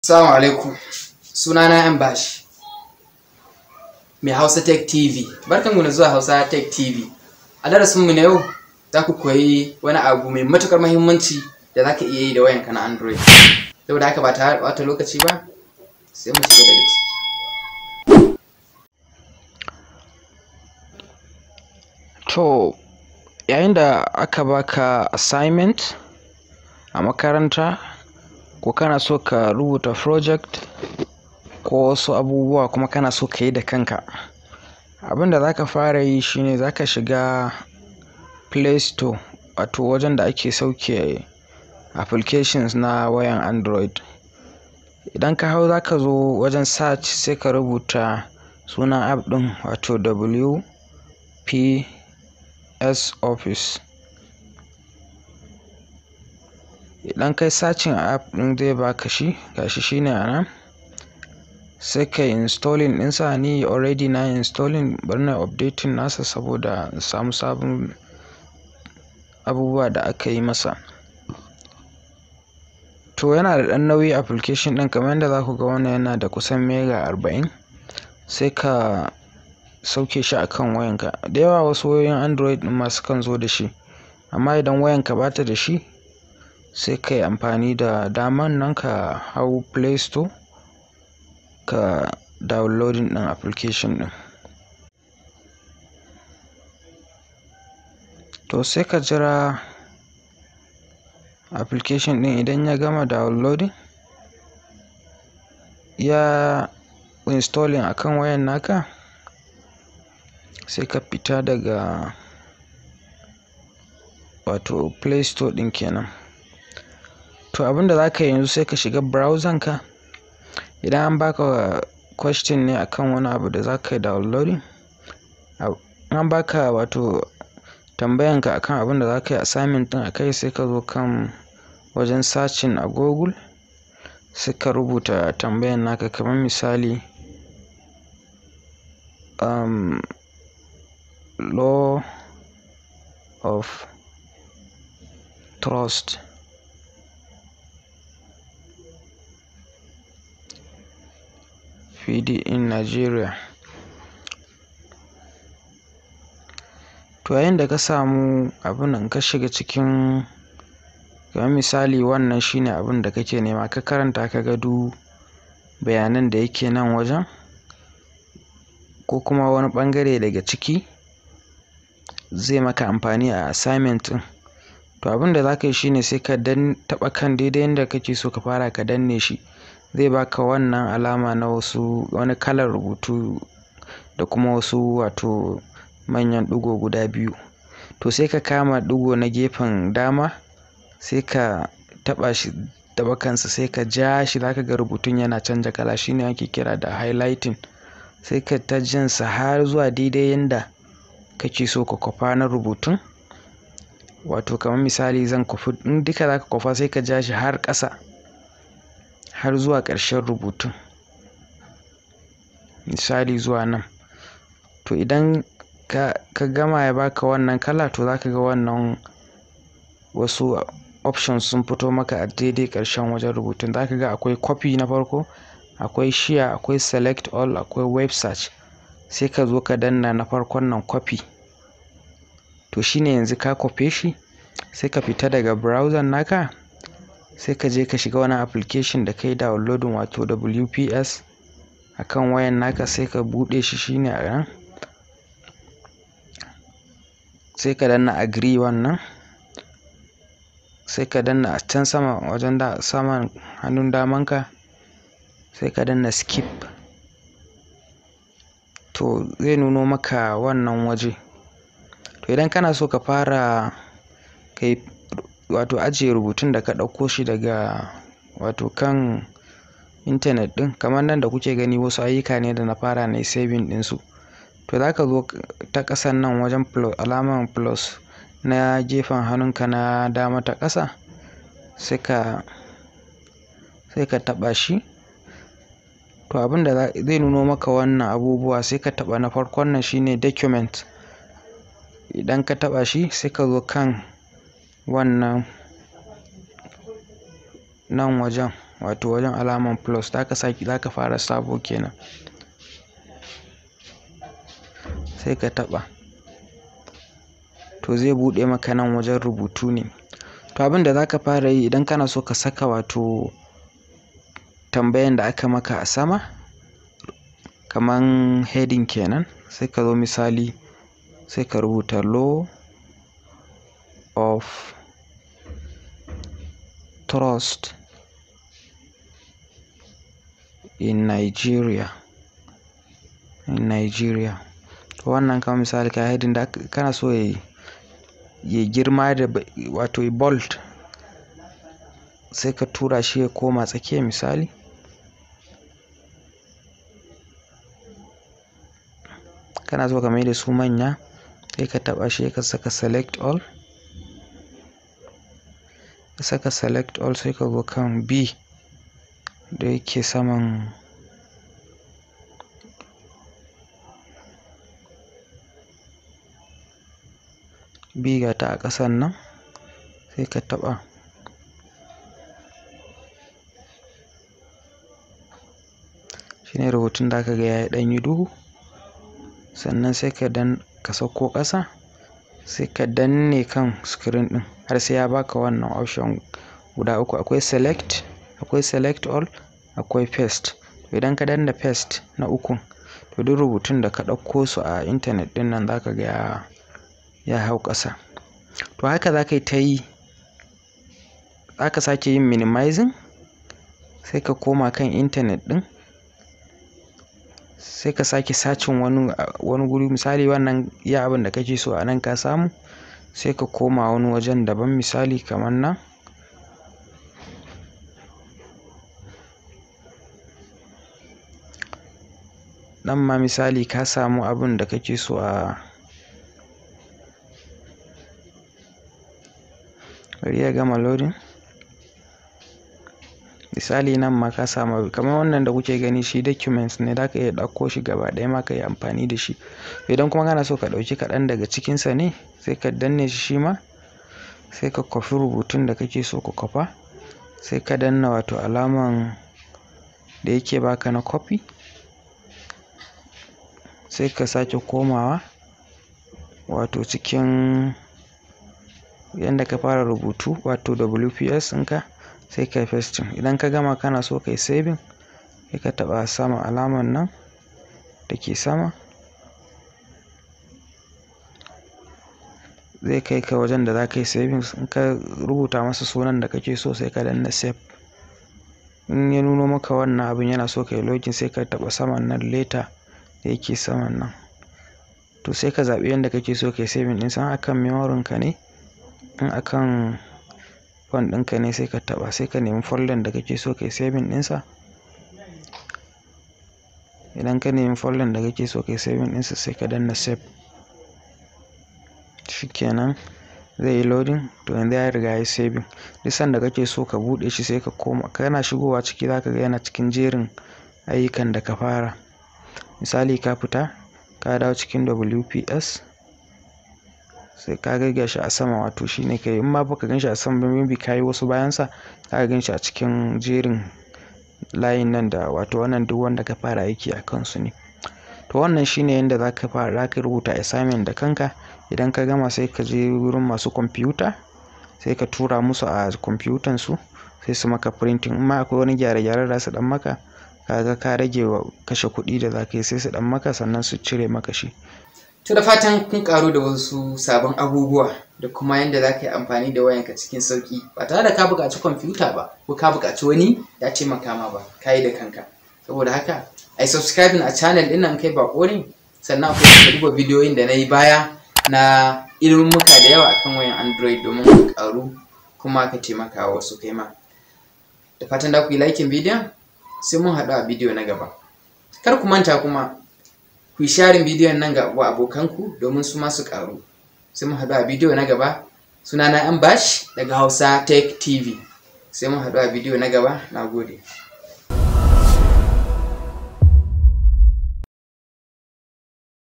Assalamu alaikum. Sunana M Bash, mai Hausa Tech TV. Barkanmu da zuwa Hausa Tech TV. A darasinmu na yau za ku koyi wani abu mai matuƙar muhimmanci da za ka iya yi da wayanka na Android. Saboda haka ba tare da ɓata lokaci ba, sai mu shiga daga ciki. To, yayin da aka baka assignment a makaranta ko kana so ka rubuta project ko wasu abubuwa kuma kana so ka yi da kanka, abin da za ka fara yi shine za ka shiga Play Store, wato wajen da ake sauke applications na wayan Android. Idan ka hau, za ka zo wajen search, sai ka rubuta sunan app ɗin, wato WPS Office. Idan kai searching app ɗin, zai baka shi. Gashi, shine a nan. Sai ka installing ɗinsa. Ni already na installing, bari na updating nasa saboda in samu sabon abubuwa da aka yi masa. To, yana da ɗan nauyi application ɗin, kamar yadda za ku ga, wannan yana da kusan mega 40. Sai ka sauke shi akan wayanka. Da yawa wasu wayoyin Android ɗin ma sukan zo da shi, amma idan wayanka bata da shi, sai ka yi amfani da daman nan ka hau Play Store ka downloading ɗin application ɗin. To, sai ka jira application ɗin. Idan ya gama downloading, ya installing akan wayan naka, sai ka fita daga wato Play Store ɗin kenan. To, abinda za ka yi yanzu, sai ka shiga browser ka. Idan an baka question ne akan wani abu da za ka yi downloading, an baka wato tambayanka akan abin da za ka yi assignment ɗin akai, sai ka zo kan wajen searching a Google, sai ka rubuta tambayan naka, kamar misali law of trust PD in Nigeria. To, yayin da ka samu abun nan, ka shiga cikin, kamar misali wannan shine abun da kake nema, ka karanta, ka ga duk bayanan da yake nan wajen ko kuma wani ɓangare daga ciki zai maka amfani a assignment ɗin. To, abin da za ka yi shine sai ka dan taɓa kan daidai inda kake so ka fara, ka danne shi, zai baka wannan alama na wasu wani kalar rubutu da kuma wasu wato manyan ɗigo guda biyu. To, sai ka kama ɗigo na gefen dama, sai ka taɓa shi, taɓa kansa, sai ka ja shi, za ka ga rubutun yana canja kala. Shine ake kira da highlighting. Sai ka ta jansa har zuwa daidai yanda kake so ka kwafa na rubutun. Wato kamar misali zan kwafi, in duka za ka kwafa, sai ka ja shi har ƙasa, har zuwa ƙarshen rubutun, misali zuwa nan. To, idan ka gama, ya baka wannan kala, to za ka ga wannan wasu options sun fito maka a daidai ƙarshen wajen rubutun. Za ka ga akwai copy na farko, akwai share, akwai select all, akwai web search. Sai ka zo ka danna na farkon nan, copy. To, shine yanzu ka kwafe shi. Sai ka fita daga browser naka, sai ka je ka shiga wani application da kai downloading, wato WPS, akan wayan naka, sai ka buɗe shi. Shine a nan. Sai ka danna agree wannan, sai ka danna a can sama wajen da saman hannun damanka, sai ka danna skip. To, zai nuno maka wannan waje. To, idan kana so ka fara kai wato ajiye rubutun da ka ɗauko shi daga wato kan intanet ɗin, kamar nan da kuke gani, wasu ayyuka ne da na fara na yi saving ɗinsu. To, za ka zo ta ƙasan nan wajen plus, alaman plus na gefen hannunka na dama ta ƙasa, sai ka taɓa shi. To, abin da zai nuno maka wannan abubuwa, sai ka taɓa na farkon nan, shine document. Idan ka taɓa shi, sai ka zo kan wannan nan wajen. wato wajen alaman plus, zaka sake zaka fara sabo kenan, sai ka taɓa. To zai buɗe maka nan wajen rubutu ne. To abin da zaka fara yi idan kana so ka saka wato tambayan da aka maka a sama kaman heading kenan, sai ka zo misali sai ka rubuta law of trust in Nigeria, in Nigeria. To wannan kamar misali ka heading da kana so ya girma da wato ya bold, sai ka tura shi ya koma tsakiya misali. Kana so ka mai da su manya, sai ka taɓa shi ka saka select all. Ka saka select all sai ka zo kan B da yake saman B, ga ta a ƙasan nan, sai ka taɓa. Shine rubutun da aka ga ya ɗan yi duhu. Sannan sai ka ka sauko ƙasa, sai ka danne kan screen ɗin har sai ya baka wannan option guda uku. Akwai select, akwai select all, akwai paste. To idan ka danna paste na ukun, to duk rubutun da ka ɗauko su a intanet ɗin nan zaka ga ya hau ƙasa. To haka za ka yi ta yi. Za ka sake yin minimizing, sai ka koma kan intanet ɗin, sai ka sake searching wani guri. Misali wannan iya abin da kake so a nan ka samu, sai ka koma wani wajen daban, misali kamar nan. Nan ma misali ka samu abin da kake so a bari ya gama loading. Misali nan ma ka samu kamar wannan da kuke gani, shi documents ne, zaka iya ɗauko shi gaba ɗaya ma ka yi amfani da shi. Idan kuma kana so ka ɗauki kaɗan daga cikinsa ne, sai ka danne shi shi ma, sai ka kwafi rubutun da kake so ka kwafa, sai ka danna wato alaman da yake baka na copy, sai ka sake komawa wato cikin yanda ka fara rubutu, wato WPS ɗinka, sai ka pasting. Idan ka gama kana so ka yi saving, sai ka taɓa sama alaman nan da ke sama, zai kai ka wajen da za ka yi savings. In ka rubuta masa sunan da kake so, sai ka danna save. In ya nuno maka wannan abin yana so ka yi login, sai ka taɓa saman nan later da yake saman nan. To sai ka zaɓi yanda kake so ka yi saving ɗinsa. In akan memory ka ne, in akan phone ɗinka ne, sai ka taɓa, sai ka nemi folder da kake so ka yi saving ɗinsa. Idan ka nemi folder da kake so ka yi saving ɗinsa, sai ka danna save. Shikenan zai yi loading. To yanzu ya riga ya yi saving. Duk sanda kake so ka buɗe shi, sai ka koma, kana shigowa ciki zaka ga yana cikin jerin ayyukan da ka fara. Misali ka fita, ka dawo cikin WPS, sai ka ga shi a sama, wato shine kai. In ma baka ganshi a sama ba, maybe ka yi wasu bayansa, zaka ganshi a cikin jerin layin nan da wato wannan duk wanda ka fara aiki a kansu ne. To wannan shine yanda zaka fara, zaka rubuta assignment da kanka. Idan ka gama, sai ka je wurin masu kwamfuta, sai ka tura musu a kwamfutan su, sai su maka printing. In ma akwai wani gyare-gyare da su ɗan maka, kaga ka rage wa kashe kuɗi da za ka yi, sai su ɗan maka sannan su cire maka shi. To da fatan kun ƙaru da wasu sabon abubuwa da kuma yadda za ka yi amfani da wayanka cikin sauƙi ba tare da ka buƙaci kwamfuta ba ko ka buƙaci wani ya taimaka ma ba, ka yi da kanka. Saboda haka, ai subscribing a channel ɗin nan kai baƙo ne, sannan akwai ka duba bidiyoyin da na yi baya na ilmummuka da yawa akan wayan Android domin ka ƙaru kuma ka taimaka wa wasu kai ma. Da fatan da ku yi liking bidiyon, sai mun haɗu a bidiyo na gaba. Kar ku manta kuma ku yi sharing bidiyon nan ga abokanku domin su ma su ƙaru. Sai mun haɗu a bidiyo na gaba. Sunana Bash daga Hausa Tech TV. Sai mun haɗu a bidiyo na gaba. Na gode.